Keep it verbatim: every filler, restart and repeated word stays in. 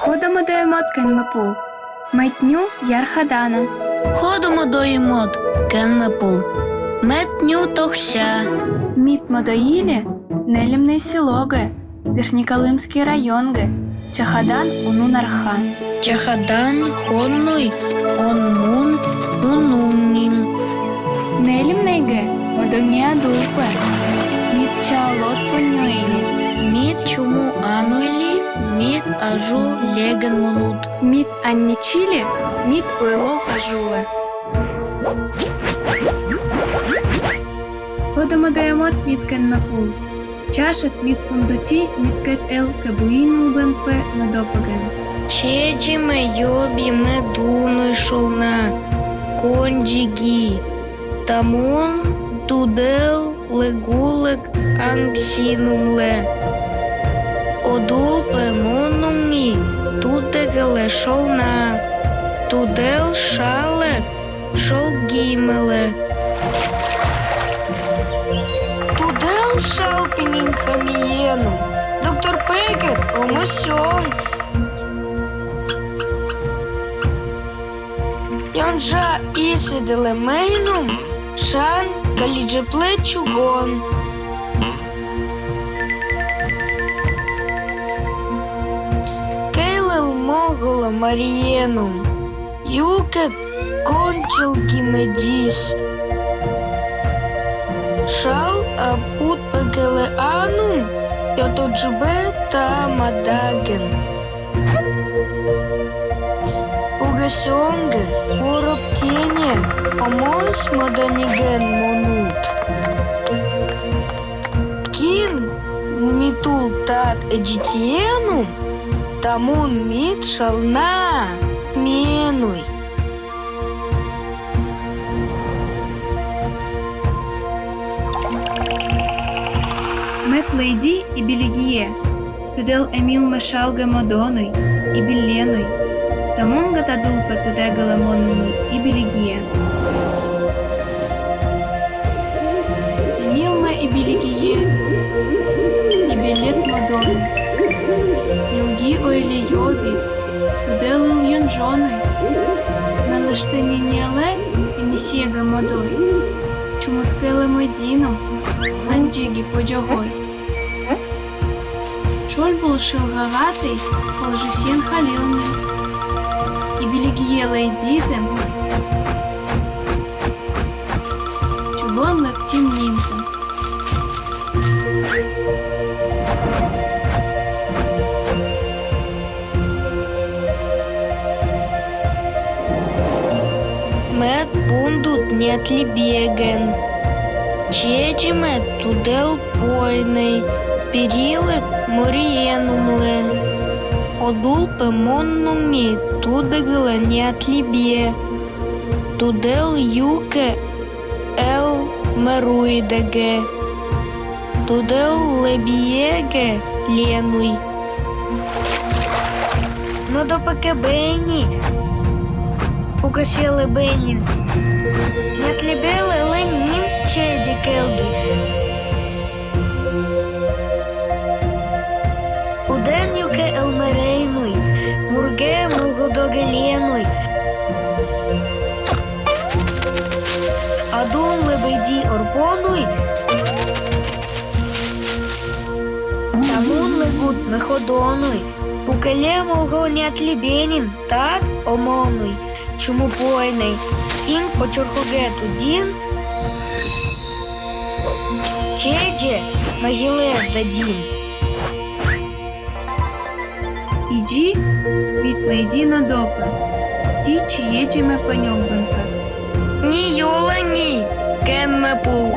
Ходо мӧдӧй мод кенмепул. Мед ню ярхадана. Ходо мӧдӧй мод кенмепул. Мед ню тохся. Мид мӧдӧйлі нелімней селогӧ, Верхнеколымский районгӧ, чахадан уну нарха. Чахадан хоннуй он мун унуннин. Нелімнейгӧ мӧдӧнеа дулпӧ. Мид чаалод понньӧйлі. Мид чуму ануйлі, мид ажу легӧн мунут. Мид анничилі, мид ойло ажулӧ. Ходо мӧдӧй мод мид кенмепул. Чашад мид пундути, мидкӧд эл кӧбуйнлбын пӧ нодопыгӧн. Чееджиме йобиме дунуй шовна, конджиги. Тамун тудэл лэгулэг ангсинумлэ. Одул пӧ моннумни тудэгылэ шовна. Тудэл шалэг шолгимылэ. Тудэл шал пинин хамиенум. Доктор Пегет, омӧсён. Ёнджа исыдылэ мейнум шан калиджеплэ чугон. Кейлэл могола мариенум. Юкет кончылгимедис. Шал апут пегелэ анум, ётоджыбе та мадаген. Угасёнгэ уроптене омос модониген монут. Кин митул тат эдитиенум, тамун мит шална менуй. Мед лэйди ибилигие. Тудэл эмилме шалгэ модонуй, ибиленуй. Тамунгэ тадул пӧ тудэгылэ монунни ибилигие. Эмилме ибилигие, ибилет модонуй. Илги ойле йоби, тудэлыл ёнджонуй. Мелыштыни нелэ эмисьегэ модой. Чумыткелэ мойдиным, анджиги подёгой. Шульбул шылгагатый, полжысен халилни. Ибилигие лэйдитым. Чугон лэктим нинкы. Мед пундут нетлибиеген. Чееджиме тудэл пойнэй, перилэд мориенумлэ. Одул пӧ моннумни тудэгылэ нетлибие. Тудэл юкэ эл мӧруйдэгэ. Тудэл лэбиегэ ленуй. Но допекэ бени. Пукасьелэ бенин. Нетлибелэ лэнин чееди келги. Удэн юкэ эл мӧрейнуй. Мургэ мулгудогэ ленуй. Адун лэбеди орпонуй. Тамун лэгут меходонуй. Пукэлэ мулго нетлибенин, тад омонуй. Чуму пойнэй, тин почорхогэ тудин. Чееджэ могилэ дадим. Иди, мед лэйди но допе. Ти чееджиме поньолбын пак. Ни йолани, кенме пул.